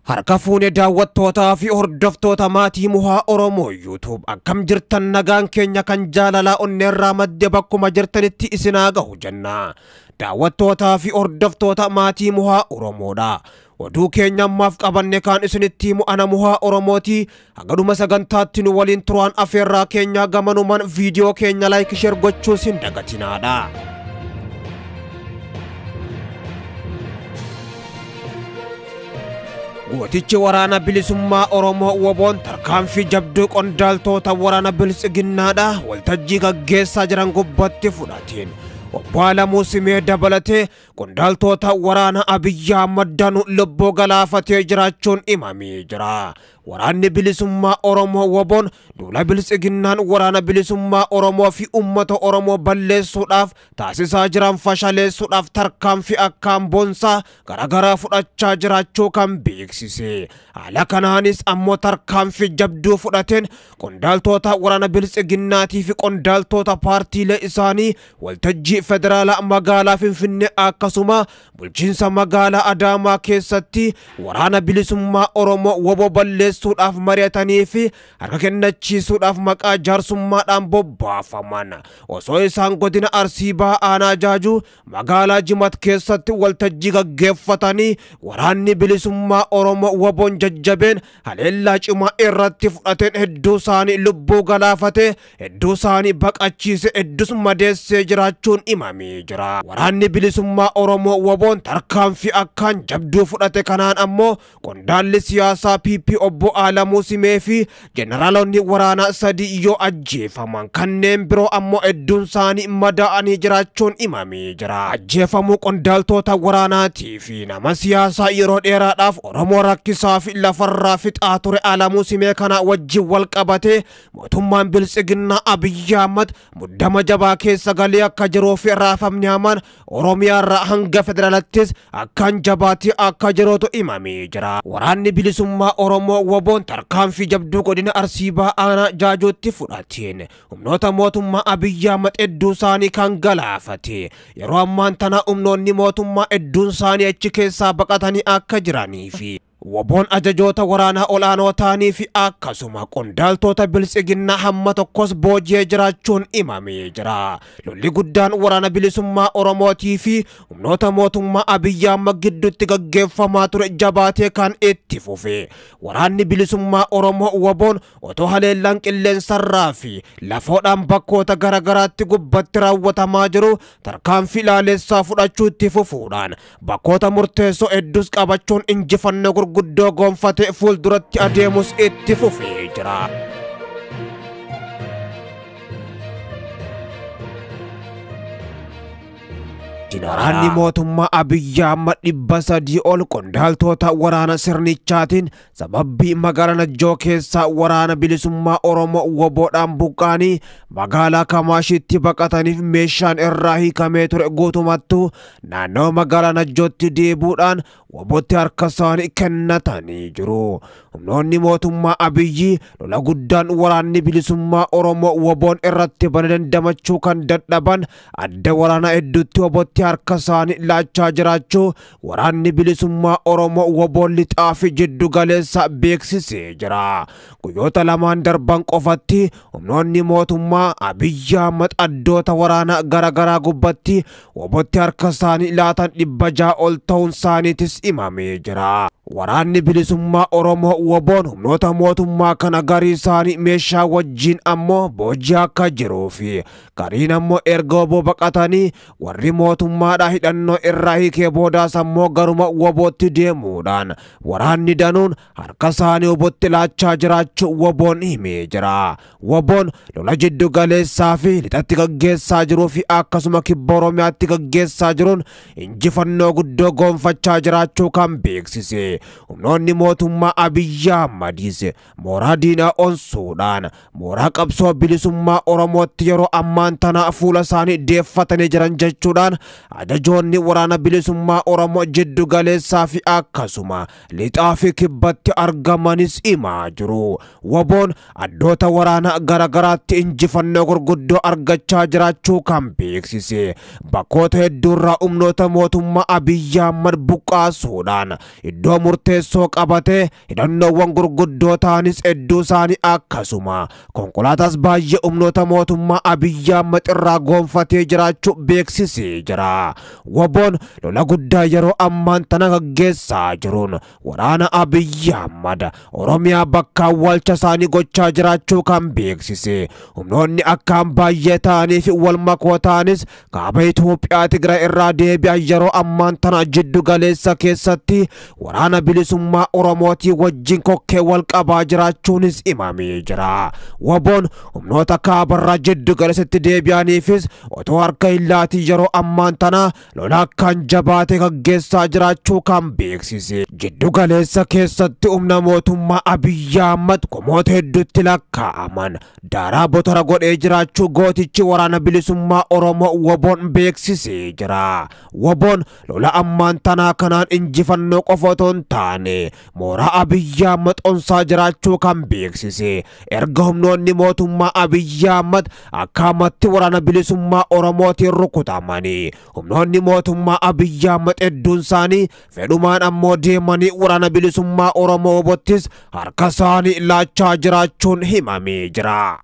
Harka fuune daawwattootaa fi hordoftoota maatii Muhaa Oromoo YouTube akkam jirtan nagaan keenya kan jaalalaa onneerraa madde bakkuma jirtanitti isinaa gahu jenna. Daawwattootaa fi hordoftoota maatii Muhaa Oromoodha. Oduu keenya ammaaf qabanne kaan isinitti himu ana Muhaa Oromooti. Hagadhuma sagantaatti nu waliin turaan afeerraa keenya gamanumaan viidiyoo keenya like share gochuus hin dagatinaadha. Gootichi waraana bilisummaa Oromoo WBOn tarkaanfii jabduu qondaaltota waraana biltsiginnaadha waltajjii gaggeessaa jiran gubbatti fudhateen. Obbo Alamuu Simee dabalatee qondaaltota waraana Abiyyi Ahmad danuu lubbuu galaafatee jiraachuun himamee jira. Waraanni bilisummaa Oromoo WBOn duula biltsiginnaan waraana bilisummaa Oromoo fi uummata Oromoo balleessuudhaaf taasisaa jiran fashaleessuudhaaf tarkaanfii akkaan boonsaa garaagaraa fudhachaa jiraachuu kan beeksise. Haala kanaanis ammoo tarkaanfii jabduu fudhateen qondaaltota waraana biltsiginnaatii fi qondaaltota paartiilee isaanii waltajjii federaalaa magaalaa Finfinnee akkasuma bulchiinsa magaalaa Adaamaa keessatti waraana bilisummaa Oromoo WBO balleessuudhaaf mari'atanii fi harka kennachiisuudhaaf maqaa jaarsummaadhaan bobbaafaman. Osoo isaan godina Arsii Bahaa Aanaa Jaajuu magaalaa Jimat keessatti waltajjii gaggeeffatanii waraanni bilisummaa Oromoo WBOn jajjabeen haleellaa cimaa irratti fudhateen hedduu isaanii lubbuu galaafate, hedduu isaanii baqachiise, hedduus madeessee jiraachuun himamee jira. Waraanni bilisummaa Oromoo WBOn tarkaanfii akkaan jabduu fudhate kanaan ammoo qondaalli siyaasaa PP Obbo Alamuu Simee fi jeneraalonni waraanaa sadii yoo ajjeefaman kanneen biroo ammoo hedduun isaanii madaa'anii jiraachuun himamee jira. Ajjeefamuu qondaaltota waraanaatii fi nama siyaasaa yeroo dheeraadhaaf Oromoo rakkisaa fi lafarraa fixaa ture Alamuu Simee kana wajjin wal qabatee mootummaan biltsiginnaa Abiyyi Ahmad muddama jabaa keessa galee akka jiruu fi raafamni hamaan Oromiyaarraa hanga federaalattis akkaan jabaatee akka jirutu himamee jira. Waraanni bilisummaa Oromoo WBOn tarkaanfii jabduu godina Arsii Bahaa Aanaa Jaajuutti fudhateen humnoota mootummaa Abiyyi Ahmad hedduu isaanii kan galaafate. Yeroo ammaan tana humnoonni mootummaa hedduun isaanii achi keessaa baqatanii akka jiranii fi WBOn ajajoota waraanaa olaanoo ta'anii fi akkasuma qondaaltota biltsiginnaa hamma tokkos booji'ee jiraachuun himamee jira. Lolli guddaan waraana bilisummaa Oromootii fi humnoota mootummaa Abiyyi Ahmad gidduutti gaggeeffamaa ture jabaatee kan itti fufe. Waraanni bilisummaa Oromoo WBOn otoo haleellaan qilleensarraa fi lafoodhaan bakkoota garaagaraatti gubbatti raawwatamaa jiru tarkaanfii laalessaa fudhachuu itti fufuudhaan bakkoota murteessoo hedduus qabachuun injifannoo gurguddoo gonfatee fuulduratti adeemus itti fufee jira. Waraanni mootummaa Abiyyi Ahmad 300 ol qondaaltota waraana sirnichaatiin sababii magaalaa Najjoo keessaa waraana bilisummaa Oromoo WBOdhaan buqqaanii magaalaa Kamaashiitti baqataniif meeshaan irraa hiikamee ture guutumattuu naannoo magaalaa Najjootti deebuudhaan WBOtti harka isaanii kennatanii jiru. Humnoonni mootummaa Abiyyi lola guddaan waraanni bilisummaa Oromoo WBOn irratti bane dandamachuu kan dadhaban adda waraanaa hedduutti WBOtti harka isaanii laachaa jiraachuu waraanni bilisummaa Oromoo WBOn lixaa fi jiddu galeessa beeksisee jira. Guyyoota lamaan darban qofatti humnoonni mootummaa Abiyyi Ahmad addoota waraanaa garaagaraa gubbatti WBOtti harka isaanii laatan 600 ol ta'uun isaaniitis himamee jira. Waraanni bilisummaa Oromoo WBOn humnoota mootummaa kana garii isaanii meeshaa wajjin ammoo boojii akka jiruu fi gariin ammoo erga WBO baqatanii warri mootummaadhaa hidhannoo irraa hiikee boodaas ammoo garuma WBOtti deemuudhaan waraanni danuun harka isaanii WBOtti laachaa jiraachuu WBOn himee jira. WBOn lola jiddu galeessaa fi lixatti gaggeessaa jiruu fi akkasuma kibba Oromiyaatti gaggeessaa jiruun injifannoo guddoo gonfachaa jiraachuu kan beeksise. Humnoonni mootummaa Abiyyi Ahmadiis mooraa diinaa onsuudhaan mooraa qabsoo bilisummaa Oromootti yeroo ammaan tana fuula isaanii deeffatanii jiran jechuudhaan ajajoonni waraana bilisummaa Oromoo jiddu galeessaa fi akkasuma lixaa fi kibbatti argamanis himaa jiru. Waboon addoota waraana garagaraatti injifannoo gurguddoo argachaa jiraachuu kan beeksise. Bakkoota hedduurraa humnoota mootummaa Abiyyi Ahmad buqqaasuudhaan iddoo murteessoo qabatee hidhannoowwan gurguddoo ta'anis hedduu isaanii akkasuma konkolaataas baay'ee humnoota mootummaa Abiyyi Ahmad irraa goonfatee jiraachuu beeksisee jira. Waboon lola guddaa yeroo ammaan tana gaggeessaa jiruun waraana Abiyyi Ahmad Oromiyaa bakka awwaalcha isaanii gochaa jiraachuu kan beeksise. Humnoonni akkaan baay'ee ta'anii fi wal makoo ta'anis kaaba Itoophiyaa Tigraay irraa deebi'an yeroo ammaan tana jiddu galeessa keessatti waraana bilisummaa Oromootii wajjin kokkee wal qabaa jiraachuunis himamee jira. Waboon humnoota kaabarraa jiddu galeessatti deebi'aniifis otoo harka hin laatin yeroo ammaan tana lola akkaan jabaatee gaggeessaa jiraachuu kan beeksise. Jiddu galeessa keessatti humna mootummaa Abiyyi Ahmad kumoota hedduutti lakkaa'aman daaraa botora godhee jiraachuu gootichi waraana bilisummaa Oromoo Waboon beeksisee jira. Waboon lola ammaan tanaa kanaan injifannoo qofa otoo hin taane mooraa Abiyyi Ahmad onsaa jiraachuu kan beeksise. Erga humnoonni mootummaa Abiyyi Ahmad akkaamatti waraana bilisummaa Oromootiin rukutamanii humnoonni mootummaa Abiyyi Ahmad hedduun isaanii fedhumaan ammoo deemanii waraana bilisummaa Oromoo Wabottis harka isaanii laachaa jiraachuun himamee jira.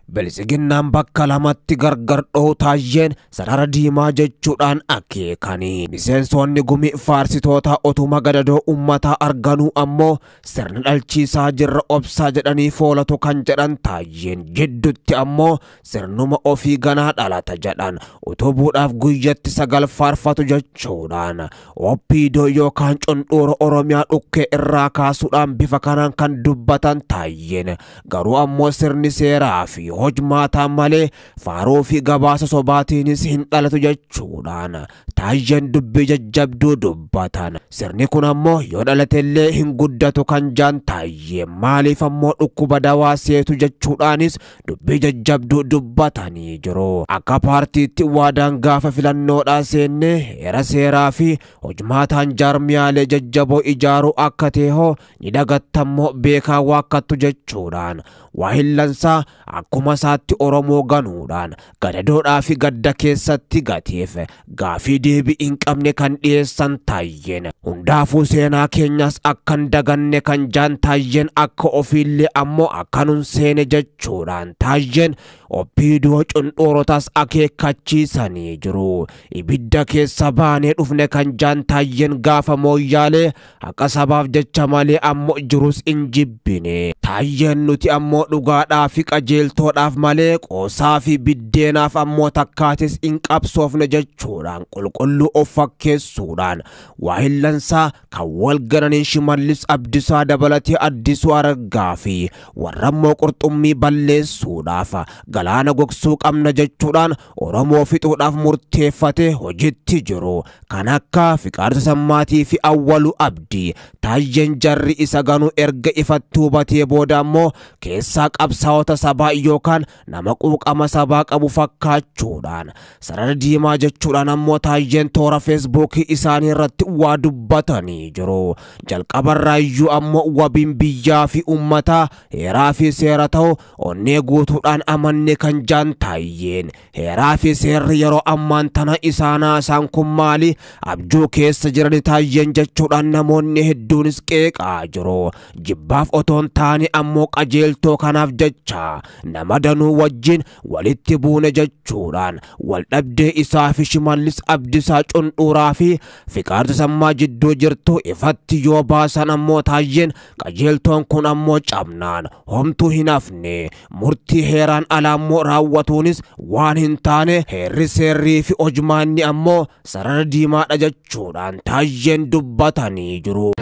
Bilisiginnaan bakka lamatti gargar dho'u taayyeen sarara diimaa jechuudhaan akeekanii. Miseensonni gumii faarsitoota otuma gadadoo uummataa arganuu ammoo sirna dhalchiisaa jirra obsaa jedhanii foolatu kan jedhan taayyeen jidduutti ammoo sirnuma ofii ganaa dhalata jedhan utubuudhaaf guyyatti 9 faarfatu jechuudhaan OPDO yookaan cundhuura Oromiyaa dhukkee irraa kaasuudhaan bifa kanaan kan dubbatan taayyeen garuu ammoo sirni seeraa fi hojmaataa malee faaruu fi gabaasa sobaatiinis hin dhalatu jechuudhaan taayyeen dubbii jajjabduu dubbatan. Sirni kun ammoo yoo dhalatellee hin guddatu kan jaan taayyee maaliif ammoo dhukkuba dawaa seetu jechuudhaanis dubbii jajjabduu dubbatanii jiru. Akka paartiitti waadaan gaafa filannoodhaa seenne heera seeraa fi hojmaataan jaarmiyaalee jajjaboo ijaaruu akka ta'e ni dagattammoo beekaa waakkattu jechuudhaan waa hillansaa akkuma isaatti Oromoo ganuudhaan gadadoodhaa fi gadda keessatti gateef gaafii deebii hin qabne kan dhiyeessan taayyeen hundaafuu seenaa keenyas akkan daganne kan jaan taayyeen akka ofiillee ammoo akkanun seene jechuudhaan taayyeen OPDO cundhuurotas akeekkachiisanii jiru. Ibidda keessa baanee dhufne kan jaan taayyeen gaafa mooyyaalee haqa sabaaf jecha malee ammoo jirus hin jibbine. Taayyeen nuti ammoo dhugaadhaa fi qajeeltoodhaaf malee qoosaa fi biddeenaaf ammoo takkaatis hin qabsoofne jechuudhaan qulqulluu of fakkeessuudhaan waa hillansaa kan wal gananiin Shimallis Abdiisaa dabalatee Addisuu Araggaa fi warra ammoo qurxummii balleessuudhaaf galaana gogsuu qabna jechuudhaan Oromoo fixuudhaaf murteeffate hojiitti jiru. Kan akka Fiqaadu Tasammaatii fi Awwaluu Abdii taayyeen jarri isa ganuu erga ifatti hubatee booda ammoo keessaa qabsaa'ota sabaa yookaan nama quuqama sabaa qabu fakkaachuudhaan sarara diimaa jechuudhaan ammoo taayyeen toora feesbuukii isaanii irratti waa dubbatanii jiru. Jalqabarraa iyyuu ammoo wabiin biyyaa fi uummataa heeraa fi seera ta'u onnee guutuudhaan amanne kan jaan taayyeen heeraa fi seerri yeroo ammaan tana isaanaa isaan kun maali abjuu keessa jiran taayyeen jechuudhaan namoonni hedduunis qeeqaa jiru. Jibbaaf otoon taane ammoo qajeeltoo kanaaf jecha nama danuu wajjin walitti buune jechuudhaan wal dhabdee isaa fi Shimallis Abdiisaa cundhuuraa fi Fiqaadu Tasammaa jidduu jirtu ifatti yoo baasan ammoo taayyeen qajeeltoon kun ammoo cabnaan homtuu hin hafne murtii heeraan alaa ammoo raawwatuunis waan hin taane heerri seerrii fi hojmaanni ammoo sarara diimaadha jechuudhaan taayyeen dubbatanii jiru.